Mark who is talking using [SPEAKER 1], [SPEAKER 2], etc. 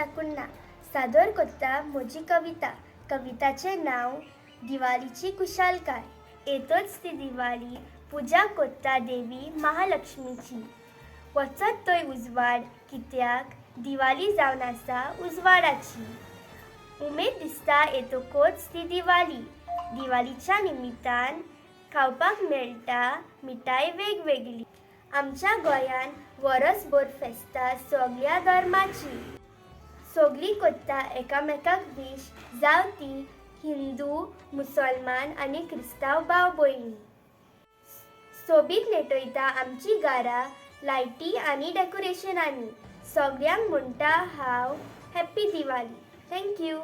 [SPEAKER 1] चाकुन्ना. सादर कोत्ता म्हजी कविता. कविताचें नांव दिवाळीची कुशालकाय. येतच ती दिवाळी, पुजा कोत्ता देवी महालक्ष्मीची. वचत थंय उजवाड, कित्याक दिवाळी जावन आसा उजवाडाची. उमेद दिसता येतकच ती दिवाळी. दिवाळीच्या निमित्तान खावपाक मेळटा मिठाय वेगवेगळी. आमच्या गोंयान वरसभर फेस्तां सगळ्या धर्माची. सगळीं कोत्ता एकामेकाक वीश, जावं ती हिंदू, मुसलमान आनी क्रिस्तांव भाव भयणी. सोबीत नेटयता आमची घरां लायटी आनी डेकोरेशनांनी. सगळ्यांक म्हणटा हांव, हॅप्पी दिवाळी. Thank you.